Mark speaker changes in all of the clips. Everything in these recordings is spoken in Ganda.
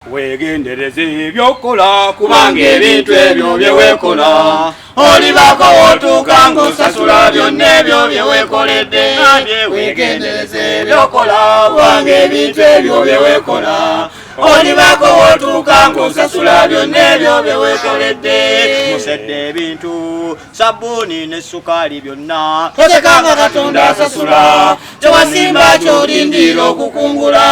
Speaker 1: Wegendereze ebyokola, kubanga ebintu ebyo bye weekola olibako w'otuuka ng'osasula byonna ebyo bye weekoledde. Wegendereze ebyokola, kubanga ebintu ebyo bye weekola olibako w'otuuka ng'osasula byonna ebyo bye weekoledde. Musedde ebintu, sabbuuni ne sukaali byonna.
Speaker 2: Tosekanga, Katonda asasula. Kyewasimba ky'olindirira okukungula.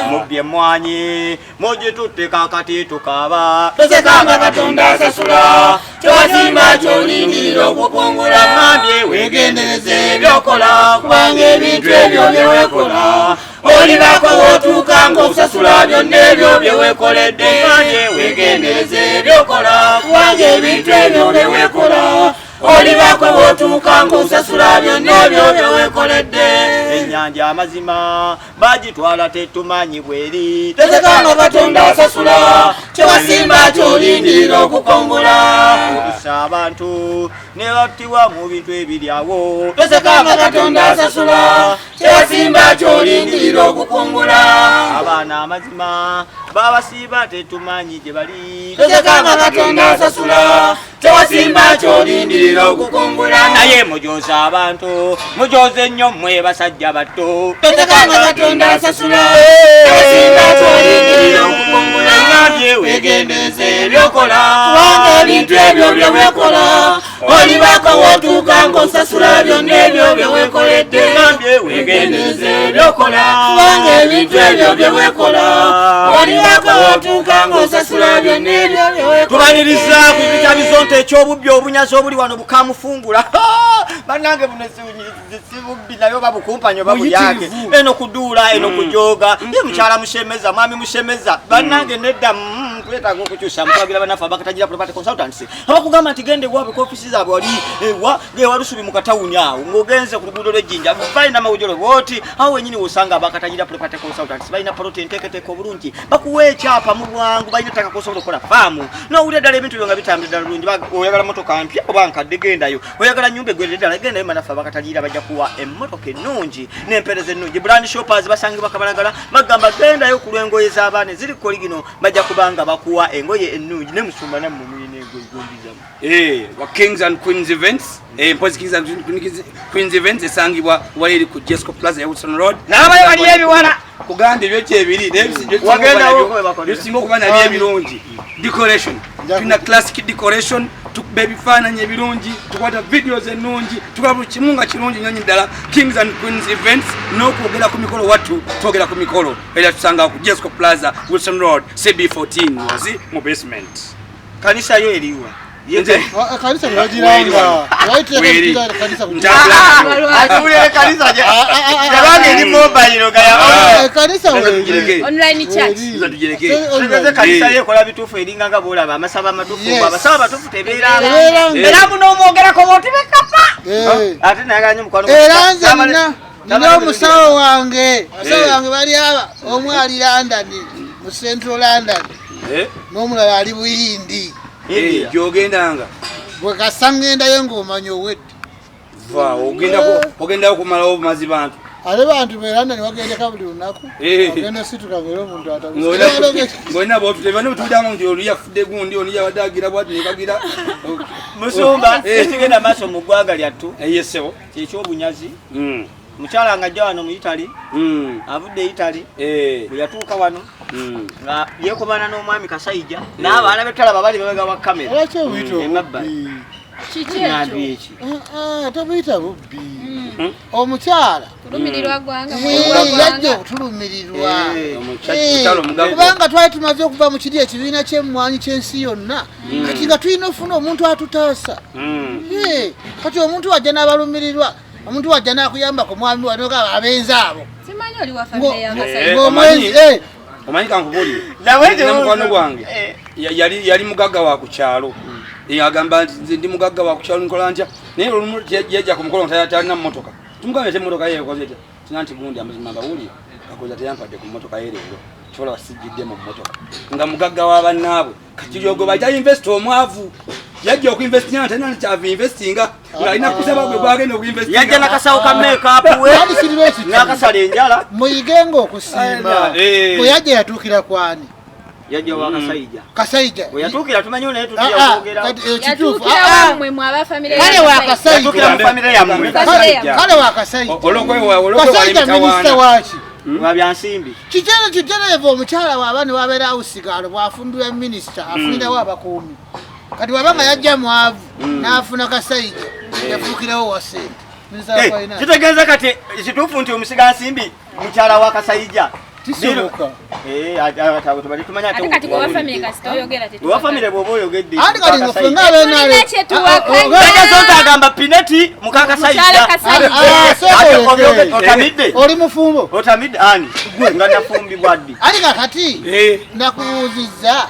Speaker 1: Mubbye emmwanyi, mugitutte, kakati tukaaba.
Speaker 2: Tosekanga, Katonda asasula. Kyewasimba ky'olindirira okukungula.
Speaker 1: Ngambye
Speaker 2: wegendereze ebyokola, kubanga ebintu ebyo bye weekola olibako w'otuuka ng'osasula byonna ebyo bye weekoledde.
Speaker 1: Ngambye
Speaker 2: wegendereze ebyokola, kubanga ebintu ebyo bye weekola olibako w'otuuka ng'osasula byonna ebyo bye weekoledde.
Speaker 1: Ennyanja amazima bagitwala, tetumanyi bweri.
Speaker 2: Tosekanga, Katonda asasula. Kyewasimba ky'olindirira okukungula.
Speaker 1: Okusa abantu ne battibwa mu bintu ebiri awo.
Speaker 2: Tosekanga, Katonda asasula. Kyewasimba ky'olindirira okukungula.
Speaker 1: Abaana amazima babasiiba, tetumanyi gye bali.
Speaker 2: Tosekanga, Katonda asasula. Kyewasimba ky'olindirira okukungula.
Speaker 1: Naye mujoza abantu, mujoze nnyo mmwe basajja batto.
Speaker 2: Tosekanga, Katonda asasula. Kyewasimba ky'olindirira okukungula.
Speaker 1: Ngambye
Speaker 2: wegendereze ebyokola, kubanga ebintu ebyo bye weekola olibako w'otuuka ng'osasula byonna ebyo bye weekoledde.
Speaker 1: Ngambye
Speaker 2: wegendereze ebyokola, kubanga ebintu ebyo bye weekola olibako w'otuuka ng'osasula byonna ebyo bye weekoledde.
Speaker 1: Tubaliriza ku bita bizonto ekyobubbi, obunyazi obuli wano bukamufungula. Bannange, buno si bubbi, naye oba bukumpanya oba bulyake.
Speaker 3: Buyitirivu.
Speaker 1: Eno kuduula, eno kujoga ye mukyala mushemeza, mwami mushemeza. Bannange, nedda, twetaaga okukyusa. Mutwagira bannaffe abakatagira Property Consultants, abakugamba nti genda ewaabwe ku ofisi zaabwe wali ewa ewalusubi mu katawuni awo ng'ogenze ku luguudo lw'ejjinja, balina mawujolo bwoti awo wenyini wosanga abakatagira Property Consultants. Balina poloti enteeketeeka obulungi, bakuwa ekyapa mu bwangu, balina ettaka kosobola okukola faamu n'owulira ddala ebintu byo nga bitambula ddala bulungi. Oyagala motoka mpya oba nkadde, gendayo. Oyagala nyumba egwerere ddala, gendayo. Manaffe abakataliira bajja kuwa emmotoka ennungi n'empeereza ennungi. Brand Shoppers basangibwa Kabalagala. Bagamba gendayo ku lw'engoye z'abaana eziri koligino, bajja kubanga bakuwa engoye ennungi. Ne musumba, nammwe mulina engoye gombizamu.
Speaker 3: Wa Kings and Queens Events, mpozi Kings and Queens Events esangibwa wali eri ku Jesco Plaza ya Wilson Road.
Speaker 1: N'abayo waliyo ebiwala.
Speaker 3: Kuganda ebyo kyebiri
Speaker 1: Wagendawo bwe bakolera.
Speaker 3: bisinga okuba nabyo ebirungi, decoration. Tulina classic decoration, tukuba ebifaananyi ebirungi, tukwata videos ennungi, tukola buli kimu nga kirungi nnyo ddala. Kings and Queens Events, n'okwogera ku mikolo, wattu twogera ku mikolo era tusanga ku Jesco Plaza, Wilson Road, CB14, wansi mu basement.
Speaker 1: Kanisa yo eriwa?
Speaker 4: Kanisa tebagiranga.
Speaker 3: Weri.
Speaker 4: Kanisa.
Speaker 3: Ntambula.
Speaker 1: Atuulire kanisa tebanga eri mobile nga ya
Speaker 4: Kanisa
Speaker 3: Tugireke.
Speaker 5: Online church.
Speaker 3: Nza tugireke.
Speaker 1: Tegeze kanisa ye ekola bituufu, eringa nga bwolaba amasaba amatuufu. Abasaba abatuufu tebeeranga.
Speaker 4: Tebeeranga.
Speaker 1: Era muno omwogerako bwoti bekapa, ate nayagala nnyo mukwano.
Speaker 4: Era nze nina omusawo wange, abasawo bange bali aba, omu ali London, mu Central London, n'omulala ali Buyindi.
Speaker 3: Gyogendanga.
Speaker 4: Bwe kasa ŋŋendayo ng'omanya owedde.
Speaker 3: Va ogendako kumalawo obumazi bantu.
Speaker 4: Ate bantu be London bagendeka buli lunaku. Ogenda osituka ngaera omuntu atabuse.
Speaker 3: Ng'olina botutebane butuliramu nti oli yafudde gundi, oli yabadde agira bwati nekagira.
Speaker 1: Musumba, ekigenda maaso mu ggwanga lyattu
Speaker 3: Yesebo.
Speaker 1: kyekyobunyazi. Mukyala nga ajja wano mu Italy, avudde Italy, bwe yatuuka wano nga yeekobana n'omwami Kasayija n'abaana betalaba bali mabega wa kamera.
Speaker 4: Lwaki obuyita
Speaker 1: Emabbali.
Speaker 4: obubbi?
Speaker 5: Kiki
Speaker 1: Ngambye
Speaker 5: ekyo?
Speaker 1: eki?
Speaker 4: Ah, ah, tobuyita bubbi. Omukyala
Speaker 5: Kulumirirwa ggwanga.
Speaker 4: Yajja okutulumirirwa.
Speaker 3: Omukyala omugavu.
Speaker 4: Kubanga twali tumaze okuva mu kiri ekibiina ky'emmwanyi ky'ensi yonna, kati nga tulina ofuna omuntu atutaasa. Kati omuntu wajja n'abalumirirwa, omuntu wajja n'akuyamba ku mwami wanoga abenzi abo.
Speaker 5: Simanyi oli wa famire ya Kasayija.
Speaker 4: Ng'omwenzi
Speaker 3: Omanyi kankubuulire.
Speaker 1: Nawe
Speaker 3: Nina mukwano gwange yali mugagga wa ku kyalo. Agamba nti nze ndi mugagga wa ku kyalo, nkola ntya? Naye olumu yajja ku mukolo nga talina mmotoka. Tumugambye ate emmotoka ye ekoze etya? Tina nti gundi, amazima mbawulire, Kakoza teyampadde ku mmotoka ye leero, kibola basijjidde mu mmotoka nga mugagga wa bannaabwe. Kati gwe bajja investor omwavu yajja okuinvestinga nga talina kyava investinga, ng'alina kusaba gwe gwagenda okuinvestinga.
Speaker 1: Yajja nakasawo ka makeup we
Speaker 4: Kandi kiriba ekiti.
Speaker 1: n'akasala enjala.
Speaker 4: Muyigenga okusiima. Bwe yajja yatuukira kwani?
Speaker 1: Yajja wa Kasayija.
Speaker 4: Kasayija
Speaker 1: We yatuukira tumanyi naye
Speaker 4: Ah,
Speaker 1: tutya
Speaker 4: ah,
Speaker 1: okwogera.
Speaker 4: kati, kituufu.
Speaker 5: Yatuukira
Speaker 4: Ah, ah.
Speaker 5: wammwe mwe aba famire
Speaker 4: Kale
Speaker 5: ya
Speaker 4: wa
Speaker 5: Kasayija.
Speaker 4: Kasayija.
Speaker 1: Yatuukira mu famire yammwe.
Speaker 5: Kasayija.
Speaker 4: Kale wa Kasayija.
Speaker 3: Olwokwewa
Speaker 4: Kasayija minisita waaki?
Speaker 1: Wa byansimbi.
Speaker 4: Kitene kitereevu omukyala waaba ne wabeera awusigaalo bw'afumbirwa minisita afunirawo abakuumi. Kati waba nga yajja mwavu n'afuna Kasayija yafuukirawo wa ssente. Minisita wa
Speaker 1: Eh,
Speaker 4: finance.
Speaker 1: Kitegeeza kati kituufu nti omusigansimbi mukyala wa Kasayija.
Speaker 4: Kisoboka.
Speaker 1: Eh, ate tubali tumanya
Speaker 5: Ate kati gwe wa famire kasita oyogera
Speaker 1: Wa famire bw'oba oyogedde.
Speaker 4: Anti kati
Speaker 1: muka
Speaker 4: ffe
Speaker 1: Kasayija.
Speaker 4: nga abenaale.
Speaker 5: Tulina kye tuwakanya.
Speaker 1: Kitegeeza nti agamba Pineti muka Kasayija.
Speaker 5: Mukyala Kasayija.
Speaker 4: Ah,
Speaker 1: Ate
Speaker 4: sooka
Speaker 1: obyogedde,
Speaker 4: oleke.
Speaker 1: otamidde?
Speaker 4: Oli mufumbo.
Speaker 1: Otamidde ani? Nga nafumbibwa ddi?
Speaker 4: Anti kakati
Speaker 3: Eh.
Speaker 4: nakubuuzizza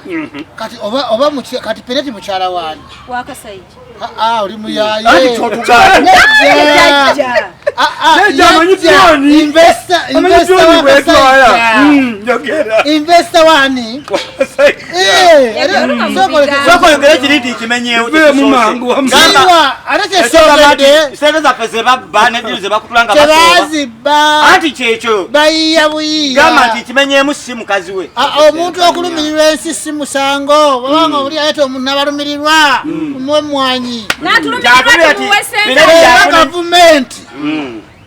Speaker 4: kati oba oba kati Peneti mukyala waani?
Speaker 5: Wa Kasayija.
Speaker 4: Ah, ah, oli muyaaye.
Speaker 1: Anti kyotugaana.
Speaker 4: Nedda.
Speaker 5: Jjajja.
Speaker 4: Ah, ah,
Speaker 3: Jjajja amanyi
Speaker 4: yajja.
Speaker 3: John.
Speaker 4: Investor-
Speaker 3: Amanyi
Speaker 4: investor
Speaker 3: John
Speaker 4: wa
Speaker 3: bwetwala.
Speaker 4: Kasayija.
Speaker 3: Njogera.
Speaker 4: Investor wani?
Speaker 3: Kasayija.
Speaker 4: Eh,
Speaker 5: Jjajja, oluma mu
Speaker 4: sooka oleke-
Speaker 5: bigambo.
Speaker 1: Sooka oyogere kiri nti kimenyeewo
Speaker 3: Biveemu mangu wamu.
Speaker 1: Gamba
Speaker 4: Siwa, ate
Speaker 1: ensonga
Speaker 4: kyesogedde
Speaker 1: nti sente zaffe ze babba n'eddiru ze bakutula nga basooba.
Speaker 4: tebazibba
Speaker 1: Anti kyekyo
Speaker 4: bayiya buyiya.
Speaker 1: gamba nti kimenyeemu si mukazi we.
Speaker 4: Ah, omuntu okulumirirwa ensi si musango obanga oli ayeta omuntu n'abalumirirwa mumuwe mwanyi
Speaker 5: N'atulumirirwa
Speaker 1: Kyatulira
Speaker 5: tumuwe
Speaker 1: ti-
Speaker 5: ssente.
Speaker 1: Pineti
Speaker 4: era
Speaker 1: yafuna-
Speaker 4: gavumenti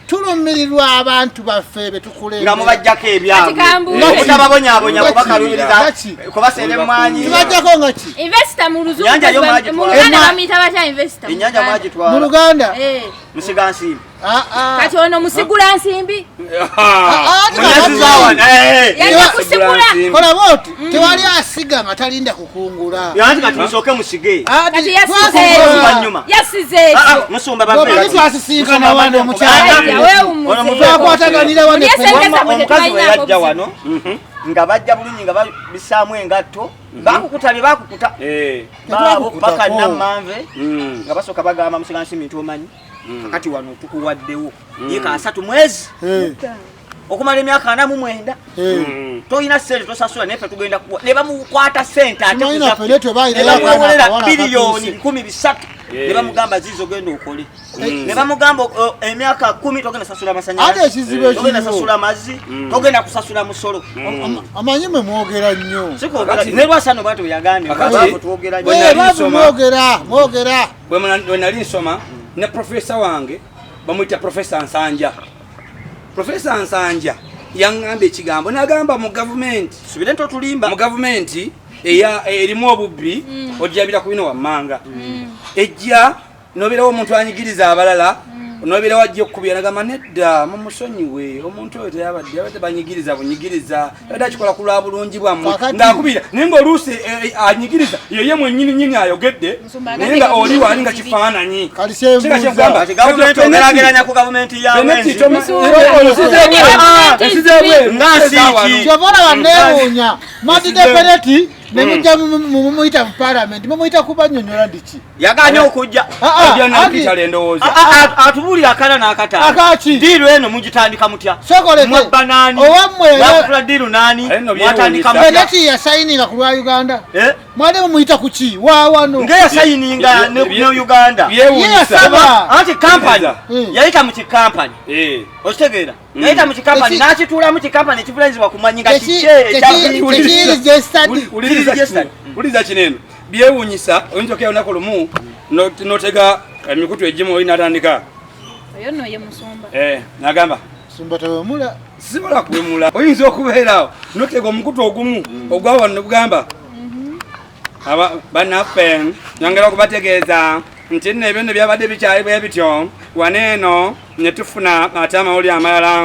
Speaker 4: tulumirirwa abantu baffe
Speaker 1: Nga
Speaker 4: betukulembera
Speaker 1: mubajjako ebyabwe.
Speaker 5: Kati kambuuze.
Speaker 1: Okutababonyaabonya
Speaker 4: Ngaki?
Speaker 1: kubakalubiriza
Speaker 4: Ngaki?
Speaker 1: kubaseera emmwanyi.
Speaker 4: tubajjako nga ki
Speaker 5: Investor mu luzungu
Speaker 1: Ennyanja yo
Speaker 5: mu
Speaker 1: mwagitwala.
Speaker 5: Luganda bamuyita batya investor? mu
Speaker 1: Ennyanja
Speaker 5: Luganda?
Speaker 4: mu
Speaker 1: mwagitwala.
Speaker 4: Luganda
Speaker 5: Eh.
Speaker 1: Musigansimbi.
Speaker 4: Ah, ah.
Speaker 5: Kati ono musigula nsimbi.
Speaker 4: Ah, ati
Speaker 1: Munyasi
Speaker 4: kakati-
Speaker 1: zawana. Eh.
Speaker 5: Yajja kusigula.
Speaker 4: kola bwoti tewali asiga nga talinda kukungula
Speaker 1: Anti kati musooke musige.
Speaker 4: Ati
Speaker 5: Kati yasize
Speaker 4: twakungula.
Speaker 1: Oluvannyuma.
Speaker 5: Yasize
Speaker 1: Ah, ah,
Speaker 5: ekyo.
Speaker 1: musumba
Speaker 4: Bw'omanyi
Speaker 1: baffe.
Speaker 4: twasisinkana wano omukyala
Speaker 5: Jjajja, weewummuze.
Speaker 1: Ono muveeko.
Speaker 4: twakwataganira wano
Speaker 5: Mulye
Speaker 4: effenna.
Speaker 5: sente zammwe
Speaker 1: Omukazi bwe
Speaker 5: tetubalinaako
Speaker 1: yajja
Speaker 5: buzibu.
Speaker 1: wano nga bajja bulungi nga babisaamu engatto bakukuta bye bakukuta baabo
Speaker 4: Tetwakukutako.
Speaker 1: paka nammanve nga basooka bagamba musigansimbi nti omanyi kakati wano tukuwaddewo yiika 30 mwezi
Speaker 4: Eh,
Speaker 1: okumala emyaka 49
Speaker 4: eh.
Speaker 1: tolina sente tosasula naye ffe tugenda kuwa ne bamukwata sente ate
Speaker 4: Simanyi
Speaker 1: ku
Speaker 4: naffe
Speaker 1: zaffe.
Speaker 4: leero tebalina
Speaker 1: Ne bamuwolera
Speaker 4: akawala
Speaker 1: biliyoni
Speaker 4: akatuuse.
Speaker 1: 13 ne bamugamba zizo genda okole ne bamugamba emyaka 10 togenda sasula
Speaker 4: Ate
Speaker 1: masanyalaze
Speaker 4: ekizibu
Speaker 1: togenda
Speaker 4: ekiriwo
Speaker 1: sasula mazzi togenda kusasula musolo
Speaker 4: amanyi mwe mwogera nnyo
Speaker 1: Sikwogera- ne lwasano bwatyo yagambye
Speaker 3: Kakati-
Speaker 1: baavu twogera nnyo.
Speaker 3: Bwe
Speaker 4: Eh,
Speaker 3: nali
Speaker 4: baavu
Speaker 3: nsoma-
Speaker 4: mwogera mwogera
Speaker 3: Bwe nali nsoma ne profesa wange bamuyita profesa Nsanja. Profesa Nsanja yaŋŋamba ekigambo n'agamba mu gavumenti
Speaker 1: subire nti otulimba
Speaker 3: mu gavumenti eya erimu obubbi ojjabira ku bino wammanga ejja nobeerawo omuntu anyigiriza abalala nobeerawo ajja okukubira nagamba nedda mumusonyiwe omuntu oyo teyabadde yabadde banyigiriza bunyigiriza yabadde akikola ku lwa bulungi bwammwe
Speaker 4: Kakati-
Speaker 3: ng'akubira naye ng'oluusi anyigiriza yeye mwennyini nyini ayogedde
Speaker 5: Musumba
Speaker 3: naye nga
Speaker 5: agambye
Speaker 3: oli wali nga
Speaker 5: gavumenti
Speaker 3: kifaananyi
Speaker 4: Kati kyenbuuza.
Speaker 3: Kika kyengamba,
Speaker 1: Kati gavumenti
Speaker 3: Peneti-
Speaker 1: ogeraageranya ku gavumenti ya
Speaker 3: Peneti
Speaker 1: Wenzi.
Speaker 5: Musumba.
Speaker 3: ensi z'ebweru,
Speaker 1: Nga nsi ki?
Speaker 4: kyova olaba neewuunya mwadidde peneti ne mujja mumuyita mu palamenti mumuyita kubanyonyola ndiki
Speaker 1: yagaanye okujja
Speaker 4: Ah, ah,
Speaker 3: Ajja
Speaker 4: anti-
Speaker 3: n'akuyita endowooza.
Speaker 1: Atubuulira akana n'akataano
Speaker 4: Akaki?
Speaker 1: diiru eno mugitandika mutya
Speaker 4: Sooka oleke.
Speaker 1: mwabba naani
Speaker 4: Owammwe era-
Speaker 1: mwakutula diiru naani
Speaker 3: Aye nno
Speaker 1: mwatandika
Speaker 3: byewuunyisa.
Speaker 1: mutya
Speaker 4: peneti yasayininga ku lwa Uganda
Speaker 1: Eh?
Speaker 4: mwade mumuyita ku ki waawano
Speaker 1: ngaeyasayininga ne Uganda
Speaker 3: Byewuunyisa.
Speaker 4: Yeyasaba.
Speaker 1: anti kampani yayita mu kikampani
Speaker 3: Eh.
Speaker 1: okitegeera yayita mu kikampani n'akituulamu kikampani ekivunanyizibwa kumanyi nga kiki
Speaker 4: Tekiri registered.
Speaker 3: Wuliriza kino eno byewuunyisa oyinza okera olunaku lumu notega emikutu egimu oli natandika
Speaker 5: Oyo nno ye musumba.
Speaker 3: nagamba
Speaker 4: Sumba tewemula.
Speaker 3: sisobola kuwemula oyinza okubeeraawo notega omukutu ogumu ogwa wano negugamba bannaffe nyongera okubategeeza nti nno ebyo nno byabadde bikyali bwe bityo wano eno ne tufuna ate amawulire amalala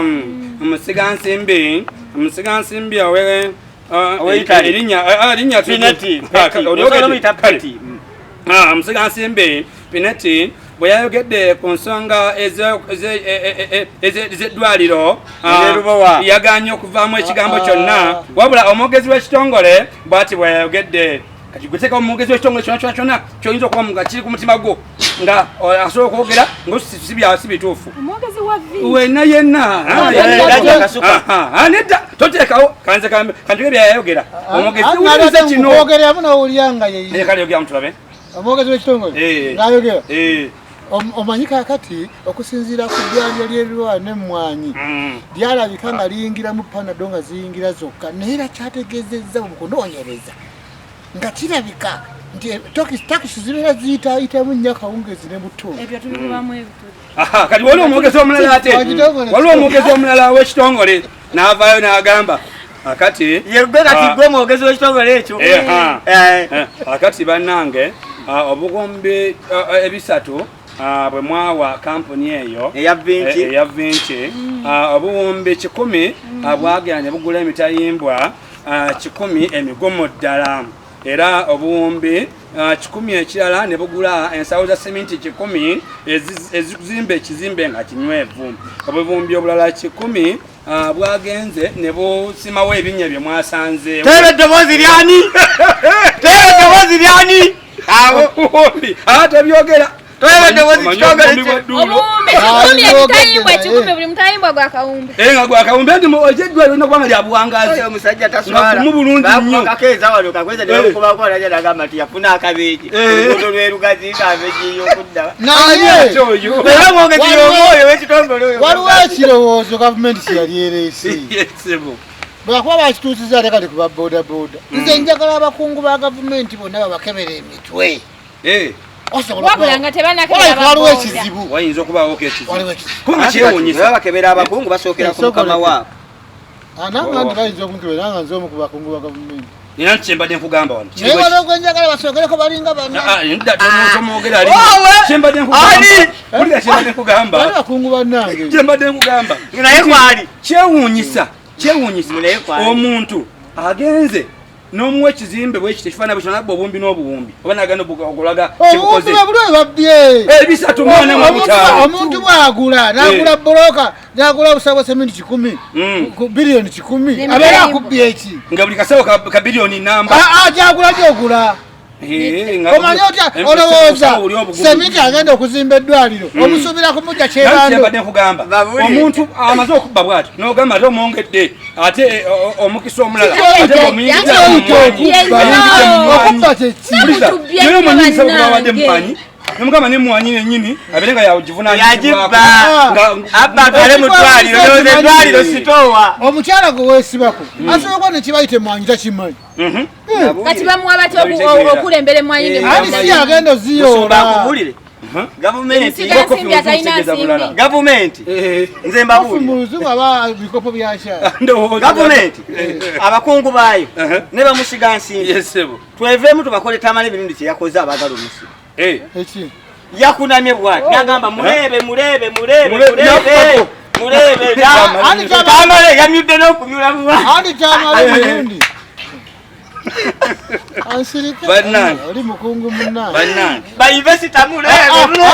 Speaker 3: omusigansimbi owe
Speaker 1: Owe Italy.
Speaker 3: erinnya
Speaker 1: Pinetti, Petti.
Speaker 3: Olyogedde.
Speaker 1: Osobola omuyita Petti.
Speaker 3: Omusigansimbi Pinetti bwe yayogedde ku nsonga ez'eddwaliro
Speaker 1: Ez'erubowa.
Speaker 3: yagaanye okuvaamu ekigambo kyonna wabula omwogezi w'ekitongole bw'ati bwe yayogedde kati gwe teekawo omwogezi w'ekitongole kyonna kyonna kyonna kyoyinza okuba nga kiri ku mutima gwo nga asobola okwogera nga si bituufu
Speaker 5: Omwogezi wa vi.
Speaker 3: wenna yenna
Speaker 1: Dajja Kasuka.
Speaker 3: nedda toteekawo kanze kantuge byayayogera omwogezi wuliriza kino
Speaker 4: Mwogereramu n'owulira nga ye
Speaker 3: kale yogera mutulabe
Speaker 4: omwogezi w'ekitongole
Speaker 3: Eh.
Speaker 4: ng'ayogera
Speaker 3: Eh.
Speaker 4: Omanyi kaakati okusinziira ku ddwaliro ly'erwa n'emmwanyi lyalabika nga liyingiramu panado nga ziyingira zokka, naye era kyategeezezza mu kunoonyereza nga kirabika nti takisi zibeera ziyitaayitamu nnyo akawungeezi ne butuufu.
Speaker 5: Ebyo tubikubamu ebituli.
Speaker 3: Aha, kati waliwo omwogezi omulala ate
Speaker 4: Ekitongole.
Speaker 3: waliwo omwogezi omulala w'ekitongole n'avaayo n'agamba akati
Speaker 1: Yegwe kati gwe mwogezi w'ekitongole ekyo.
Speaker 3: Eh,
Speaker 1: Eh.
Speaker 3: Akati bannange, obugombe 3 bwe mwawa kampuni eyo
Speaker 1: Eya Vinci.
Speaker 3: Eya Vinci, obuwumbi 100 bwagenda ne bugula emitayimbwa 100 emigumu ddala, era obuwumbi 100 ekirala ne bugula ensawo za seminti 100 ezizimba ekizimbe nga kinywevu. Obuwumbi obulala 100 bwagenze ne busimawo ebinnya bye mwasanzeewo.
Speaker 1: Teebe eddoboozi lyani? Teebe eddoboozi lyani? Awo.
Speaker 3: Obuwumbi tebyogera.
Speaker 1: Teebe eddoboozi
Speaker 3: Omanyi
Speaker 1: kitongole
Speaker 3: obuwumbi
Speaker 1: kye.
Speaker 3: bwa dduulo.
Speaker 5: Obuwumbi
Speaker 4: Ah,
Speaker 5: 1,000
Speaker 4: byogedde
Speaker 5: ebitayimbwa
Speaker 4: naye.
Speaker 5: 1,000, buli mutayimbwa gwa kawumbi.
Speaker 3: Nga gwa kawumbi anti eky'eddwaliro lirina kubanga lya buwangaazi.
Speaker 1: Oyo omusajja taswala.
Speaker 3: Nga gumu bulungi
Speaker 1: Bakuba
Speaker 3: nnyo.
Speaker 1: kakeeza wano, kakweza ne bakukubako n'ajja n'agamba nti yafuna akabeeji. Oluguudo lw'e Lugazi ng'abeeji ey'okudda.
Speaker 4: Naye
Speaker 3: Ate oyo.
Speaker 1: Era mwogezi
Speaker 4: Waliwo-
Speaker 1: y'omu oyo w'ekitongole oyo.
Speaker 4: waliwo ekirowoozo gavumenti kye yali ereese.
Speaker 3: Yes, ssebo.
Speaker 4: Bwakuba bakituusiza ate kati ku ba boodabooda, nze njagala abakungu ba gavumenti bonna babakebera emitwe. Osobola
Speaker 5: Wabula
Speaker 4: okuba-
Speaker 5: nga tebanakebera
Speaker 4: Walabika waliwo
Speaker 5: babooda.
Speaker 4: ekizibu.
Speaker 3: Wayinza okubaawoko ekizibu.
Speaker 4: Waliwo ekizibu.
Speaker 3: Kubanga
Speaker 1: Anti
Speaker 3: kyewuunyisa.
Speaker 1: baba bakebera abakungu basookera ku mukama waabwe.
Speaker 4: Ananga nti bayinza okunkebera nga nze omu ku bakungu ba gavumenti.
Speaker 3: Nina nti kyembadde nkugamba wano.
Speaker 4: Naye waliwo gwe njagala basookereko balinga bana.
Speaker 3: Nedda, tomwogera ali.
Speaker 1: Owe!
Speaker 3: Kyembadde nkugamba.
Speaker 1: Ali!
Speaker 3: Wulira kyembadde nkugamba.
Speaker 4: Bali bakungu bannange.
Speaker 3: Kyembadde nkugamba.
Speaker 1: Naye kwali.
Speaker 3: Kyewuunyisa. Kyewuunyisa.
Speaker 1: Naye kwali.
Speaker 3: Omuntu agenze n'omuwa ekizimbe bwe kiti ekifaananyi bwe kino nabba obuwumbi n'obuwumbi oba nagenda okulaga
Speaker 4: Obuwumbi
Speaker 3: kyebukoze.
Speaker 4: bwe buli bwe babbye.
Speaker 3: 300 mwana mu 5.
Speaker 4: Omuntu bw'agula n'agula buloka n'agula obusawo bwa seminti 100 ku biliyoni 100
Speaker 5: N'emitayimbwa.
Speaker 4: abeera akubbye eki?
Speaker 3: Nga buli kasawo ka biliyoni namba.
Speaker 4: Gyagula gyogula. Omanyi otya olowooza seminti agenda okuzimba eddwaliro omusuubira kumujja kyebando.
Speaker 3: Kyembadde nkugamba
Speaker 1: Babulire.
Speaker 3: omuntu amaze okubba bw'atyo n'ogamba ate omwongedde ate omukisa omulala ate ng'omuyingiza mu
Speaker 4: Kyoyita
Speaker 3: mmwanyi.
Speaker 4: okubba.
Speaker 3: Ayingidde mu mmwanyi.
Speaker 4: Okubba kyeki?
Speaker 3: Wulira,
Speaker 5: Namutubye
Speaker 3: naye omanyi nsawo
Speaker 5: bannange.
Speaker 3: kuba wadde mumanyi nemugamba nemwanyi nennyini abeere nga
Speaker 1: Yagibba.
Speaker 3: yagivunanyizibwako.
Speaker 1: Abba atwale mu ddwaliro, ndowooza eddwaliro sitoowa.
Speaker 4: Omukyala gwe weesibako asobola okuba nekibayita emwanyi takimanyi.
Speaker 5: Kati bamuwa batya
Speaker 3: Babitegeera.
Speaker 5: okulembera emmwanyi
Speaker 4: Ani si agenda
Speaker 1: Musumba
Speaker 4: oziyoola.
Speaker 1: akubulire. Gavumenti.
Speaker 5: Ensiga nsimbi atalina nsimbi.
Speaker 1: Gavumenti. Nze mbabuulira.
Speaker 4: Mu luzungu aba bikopo bya kyayi.
Speaker 1: Gavumenti abakungu baayo ne bamusiga nsimbi.
Speaker 3: Yesebo.
Speaker 1: Tweveemu tubakole Tamale emirundi kye yakoze abaagala omusiga.
Speaker 4: Eki?
Speaker 1: Yakunamye bw'ati n'agamba muleebe muleebe muleebe
Speaker 3: Muleebe,
Speaker 1: muleebe
Speaker 3: n'akubako.
Speaker 1: muleebe.
Speaker 4: Ani
Speaker 1: Tamale yamyudde n'okumyula buba.
Speaker 4: Ani kyamala emirundi? Ansirike.
Speaker 3: Bannange.
Speaker 4: Oli mukungu munnange.
Speaker 3: Bannange,
Speaker 1: Bayivesita muleebe muleebe.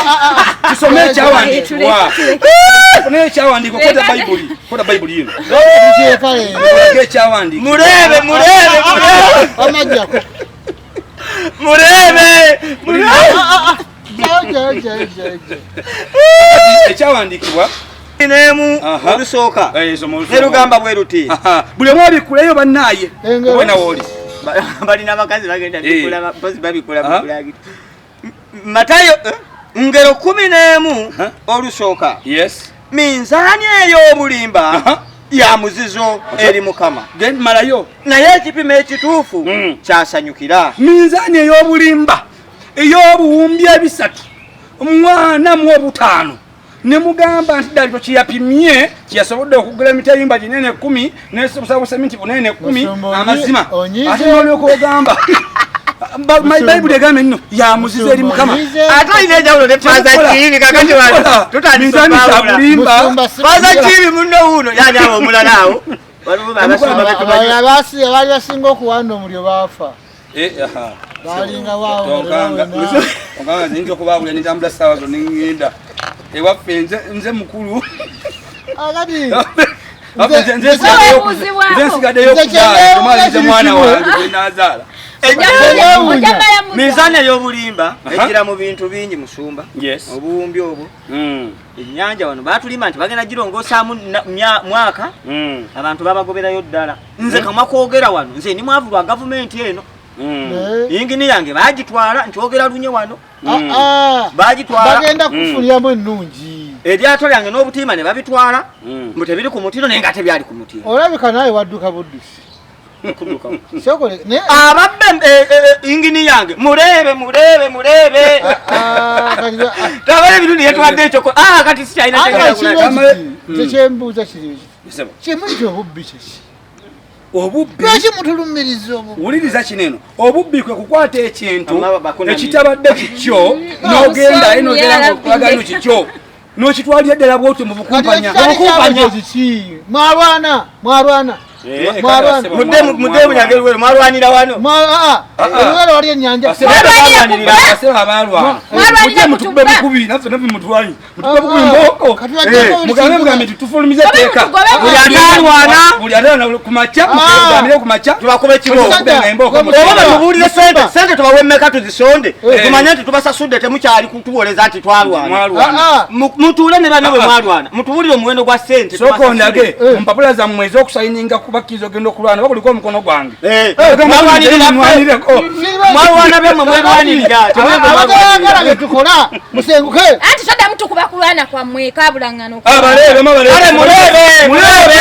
Speaker 3: tusome ekyawandiikibwa naye ekyawandiikibwa kwota bayibuli, kwota bayibuli yino.
Speaker 4: Tukyeka leero.
Speaker 3: Olaga ekyawandiikibwa.
Speaker 1: Muleebe muleebe muleebe
Speaker 4: Amajjako.
Speaker 1: muleebe muleebe.
Speaker 4: Jayo jayo jayo jayo.
Speaker 3: Ekyawandiikibwa
Speaker 1: N'emu
Speaker 3: Aha.
Speaker 1: olusooka
Speaker 3: soma olusooka.
Speaker 1: ne lugamba bwe luti.
Speaker 3: Aha, buli omu abikkuleyo bannaaye
Speaker 4: Engero.
Speaker 3: oba nawe oli
Speaker 1: Balina abakazi bagenda bikola mpozi babikola
Speaker 3: Aha.
Speaker 1: mukulagita. Matayo ngero 11
Speaker 3: Aha.
Speaker 1: olusooka.
Speaker 3: Yes.
Speaker 1: Minzaani ey'obulimba
Speaker 3: Aha.
Speaker 1: ya muzizo eri Mukama,
Speaker 3: Then malayo.
Speaker 1: naye ekipimo ekituufu kyasanyukira.
Speaker 3: Minzaani ey'obulimba ey'obuwumbi 305 ne mugamba nti ddala kyeyapimye kyeyasobodde okugula emitayimba ginene 10 n'obusawo seminti bunene 10.
Speaker 4: Musumba,
Speaker 3: Amazima
Speaker 4: onyize.
Speaker 3: ate nolyoka ogamba bayibuli egambye nno ya muzizo eri Mukama.
Speaker 4: Onyize.
Speaker 1: Ate olina enjawulo ne Faaza Kiibi kakati wano tutandise
Speaker 3: Minzaani
Speaker 1: okwawula.
Speaker 3: zabulimba.
Speaker 4: Musumba si-
Speaker 1: Faaza Kiibi munno wuuno yani awo omulala awo waliwo abasumba betumanyi.
Speaker 4: Abaali basinga okuwanda omulyo baafa.
Speaker 3: Aha.
Speaker 4: Balinga waawo.
Speaker 3: Tonkanga onkanga nze okubaabulira nentambula ssaawa zonna ngenda ewaffe nze mukulu.
Speaker 4: Akati
Speaker 3: Waffe nze
Speaker 5: Weebuuzibwako.
Speaker 3: nze nsigaddeyo
Speaker 4: Nze
Speaker 3: okuzaala
Speaker 4: kyenneewuunya
Speaker 3: omwalize
Speaker 4: kiri
Speaker 3: mwana
Speaker 4: kimu.
Speaker 3: wange gwe naazaala.
Speaker 1: Minzaani ey'obulimba
Speaker 3: Aha.
Speaker 1: ejjira mu bintu bingi musumba.
Speaker 3: Yes.
Speaker 1: Obuwumbi obwo ennyanja wano baatulima nti bagenda girongosaamu mwaka abantu babagoberayo ddala. Nze kamwa kwogera wano nze ndi mwavu lwa gavumenti eno. Yingini yange bagitwala, nkyogera lunye wano.
Speaker 4: Ah, ah.
Speaker 1: Bagitwala.
Speaker 4: Bagenda kufuniramu ennungi.
Speaker 1: Eryato lyange n'obutiima ne babitwala, mbu tebiri ku mutindo, naye nga tebyali ku mutindo.
Speaker 4: Olabika naawe wadduka buddusi. Sokole naye.
Speaker 1: Ababbe ingini yange, muleebe, muleebe, muleebe.
Speaker 4: Ah, kati
Speaker 1: tabale emirundi yetwadde ekyoko. Ah, kati sikyalina
Speaker 4: ate
Speaker 1: kyagala
Speaker 4: kiri
Speaker 1: kulaba.
Speaker 4: ekiti, nze kyembuuza kiri ekiti. Kimu nti obubbi kiki?
Speaker 3: Obubbi.
Speaker 4: Lwaki mutulumiriza obubbi?
Speaker 3: Wuliriza kino eno, obubbi kwe kukwata ekintu
Speaker 1: Amaba bakunamye.
Speaker 3: ekitabadde kikyo n'ogenda aye nogera
Speaker 5: Omusomyi
Speaker 3: ngaokulagaino kikyo n'okitwalira ddala bwotyo mu
Speaker 4: Kati
Speaker 3: bukumpanya.
Speaker 4: ekitali kyabwe kiki? Mwalwana, mwalwana.
Speaker 3: Eh,
Speaker 4: Mwalwana.
Speaker 1: Mudde munyange luwero, mwalwanira wano.
Speaker 4: Ah, ah. Oluwero wali ennyanja.
Speaker 5: Mwalwanira ku
Speaker 3: Basebo abalwana.
Speaker 5: Mwalwanira
Speaker 3: Mujje
Speaker 5: ku
Speaker 3: mutube
Speaker 5: tubba.
Speaker 3: bukubi, naffe naffe mutwanyi, mutube
Speaker 4: Ah,
Speaker 3: bukubi
Speaker 4: ah.
Speaker 3: mboko.
Speaker 4: Kati bajjako buli
Speaker 3: Mugambe
Speaker 4: kintu.
Speaker 3: mugambe nti tufulumize
Speaker 5: Gobe
Speaker 3: etteeka.
Speaker 5: mutugobe
Speaker 1: Buli atalwana.
Speaker 3: Buli atalwana ku makya,
Speaker 4: Ah.
Speaker 3: mugambire ku makya.
Speaker 1: Tubakuba ekiboko.
Speaker 3: Tubakuba emboko.
Speaker 1: Oba batubuulire sente, sente tubawe mmeka tuzisonde,
Speaker 3: Eh.
Speaker 1: tumanye nti tubasasudde, temukyali kutuwoleza nti twalwana.
Speaker 3: Mwalwana.
Speaker 4: Ah, ah.
Speaker 1: Mutuule ne banne bwe mwalwana, mutubuulire omuwendo gwa sente.
Speaker 3: Sooka
Speaker 1: tubasasule.
Speaker 3: ondage mu mpapula zammwe ez'okusayininga kubakkiriza ogenda okulwana bakuliko omukono gwange.
Speaker 1: Eh,
Speaker 3: Ogamba
Speaker 1: mwalwanirira ffe.
Speaker 3: mwanireko.
Speaker 1: Mwalwana byammwe, mwerwanirira.
Speaker 4: Abatayagala bye tukola musenguke.
Speaker 5: Anti toddamu tukuba kulwana kwammwe kabulangano.
Speaker 3: Abalebe, mabalebe.
Speaker 1: Kale muleebe, muleebe.